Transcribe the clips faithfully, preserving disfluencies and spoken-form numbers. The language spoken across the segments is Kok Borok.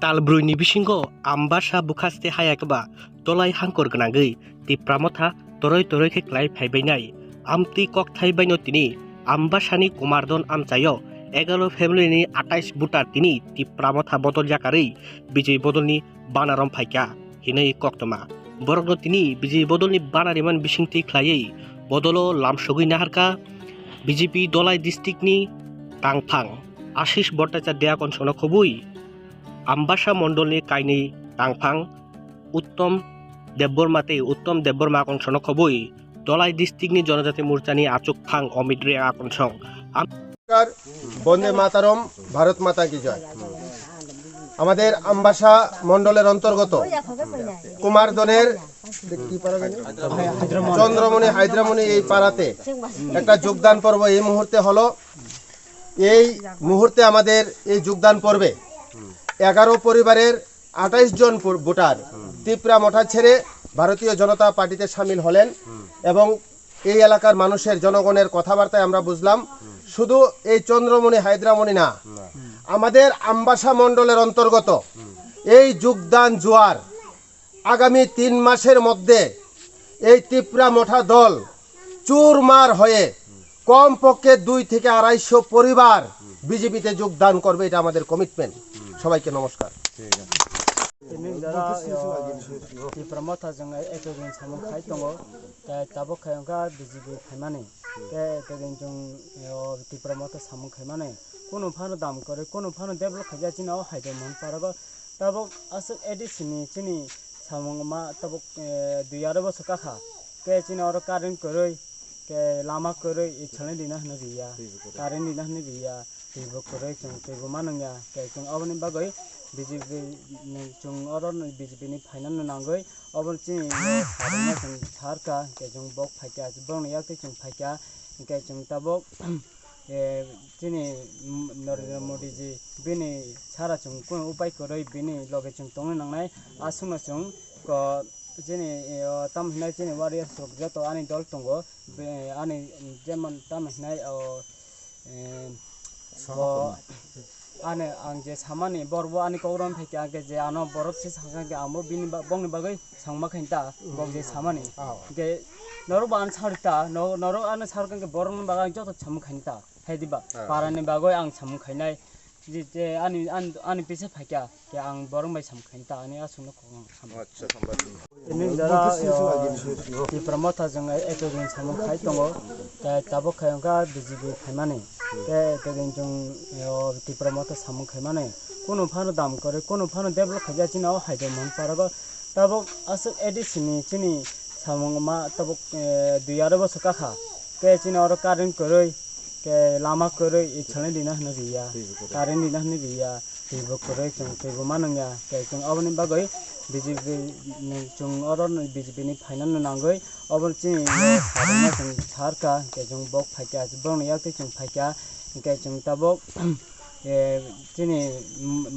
Tal brwi ni bisingo Ambasa bwkhaste haya keba tolai hangkor gwnangwi Tipra Motha toroi toroi khe klai phaibainai. Amtwi kokthai baino tini Ambasani Kumardon amchaio egaro family ni atais voter tini Tipra Motha bodol yakarwi B J P bodolni bana rom phaikha hinwi koktwma. Borokno tini B J P bodolni bana rimani bisingtwi khlaiwi bodolo lamsogwi naharkha B J P Dolai district ni tangphang Ashish Bhattacharya Akon sono khobwi Ambasa mondolni kainwi tangphang Uttom Debbarma tei Uttom Debbarma Akon sono khobwi Dolai district ni Jonojati Morcha ni achukphang Omit Reang Akon song. নমস্কার, বন্দে মাতারম, ভারত মাতা কি জয়। আমাদের আমবাসা মণ্ডলের অন্তর্গত কুমারদনের চন্দ্রমণি হায়দ্রামণি এই পাড়াতে একটা যোগদান পর্ব এই মুহূর্তে হলো। এই মুহূর্তে আমাদের এই যোগদান পর্বে এগারো পরিবারের আঠাইশ জন ভো-, ভোটার তিপ্রা মঠা ছেড়ে ভারতীয় জনতা পার্টিতে সামিল হলেন এবং এই এলাকার মানুষের, জনগণের কথাবার্তায় আমরা বুঝলাম, শুধু এই চন্দ্রমণি হায়দ্রামণি না, আমাদের আমবাসা মণ্ডলের অন্তর্গত এই যোগদান জোয়ার আগামী তিন মাসের মধ্যে এই তিপ্রা মঠা দল চুরমার হয়ে কমপক্ষে দুই থেকে আড়াইশো পরিবার বিজেপিতে যোগদান করবে, এটা আমাদের কমিটমেন্ট। সবাইকে নমস্কার। Tini jora, yo, Tipra Motha jwng ekta din samung khai tongo, tei tabuk khai wngkha B J P phaimani. Tei ekta din jwng, yo, Tipra Motha samung khaimani. Kunu phano dam kwrwi, kunu phano develop khaijak chini o Haider Mohon Park o. Tabuk aswk A D C ni chini samung ma tabuk, eh, dui aro bosor kakha. Tei chini oro current kwrwi, tei lama kwrwi, i salni rina hwnwi riya. Current rina hwnwi riya. Twibo kwrwi chwng twibo manwngya, tei chwng aboni bagwi B J P ni chwng oro B J P ni phainani nangwi obo chini sarima chwng sarkha, hwnkhe chwng bok phaikha, borokni yaktwi chwng phaikha, hwnkhe chwng tabuk, eh, chini Narendra Modi ji bini sara chwng kunu upai kwrwi bini loge chwng tongna nangnai, aswkno chwng ko-, chini, eh, o, tamo hinai chini warriors rok joto ani dol tongo, be-, ani jemon tamo hinai o, eh, bo, ani ang je samani, bor bo ani kok rom phaikha, hwnkhe je ano borok se sakha, hwnkhe ang bo bini ba-, bongni bagwi sangma khainta, bok je samani. Hwnkhe norok bo ano sarwi ta, no-, norok ano sarwkha, hwnkhe borokni bagwi ang joto samung khainta, hai diba? Parani bagwi ang samung khainai, je, je ani, ani, ani pisa phaikha, khe ang borok bai samung khainta, ani aswkno kok ang samung. Tini jora, yo, Tipra Motha jwng ekta din samung khai tongo, tei tabuk khai wngkha B J P phaimani, tei ekta din chwng, yo, Tipra Motha samung khaimani. Kunu phano dam kwrwi, kunu phano develop khaijak chini o Haider Mohon Park o. Tabuk aswk A D C ni chini samung ma tabuk, eh, dui aro bosor kakha, tei chini oro current kwrwi, tei lama kwrwi, i salni rina hwnwi riya, current rina hwnwi riya. Twibo kwrwi chwng twibo manwngya, tei chwng aboni bagwi B J P ni chwng oro B J P ni phainani nangwi obo chini sarima chwng sarkha, hwnkhe chwng bok phaikha, borokni yaktwi chwng phaikha, hwnkhe chwng tabuk, eh, chini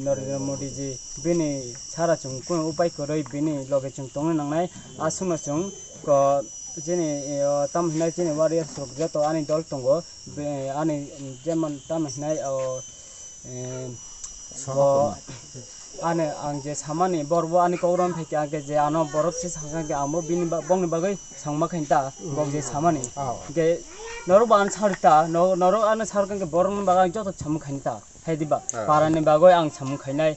Narendra Modi ji bini sara chwng kunu upai kwrwi bini loge chwng tongna nangnai, aswkno chwng ko-, chini, eh, o, tamo hinai chini warriors rok joto ani dol tongo, be-, ani jemon tamo hinai o, eh, o, ani ang je samani, bor bo ani kok rom phaikha, hwnkhe je ano borok se sakha, hwnkhe ang bo bini ba-, bongni bagwi sangma khainta, bok je samani. Hwnkhe norok bo ano sarwi ta, no-, norok ano sarwkha, hwnkhe borokni bagwi ang joto samung khainta, hai diba? Parani bagwi ang samung khainai,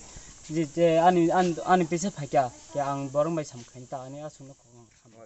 je, je ani, ani, ani pisa phaikha, khe ang borok bai samung khainta, ani aswkno kok ang samung.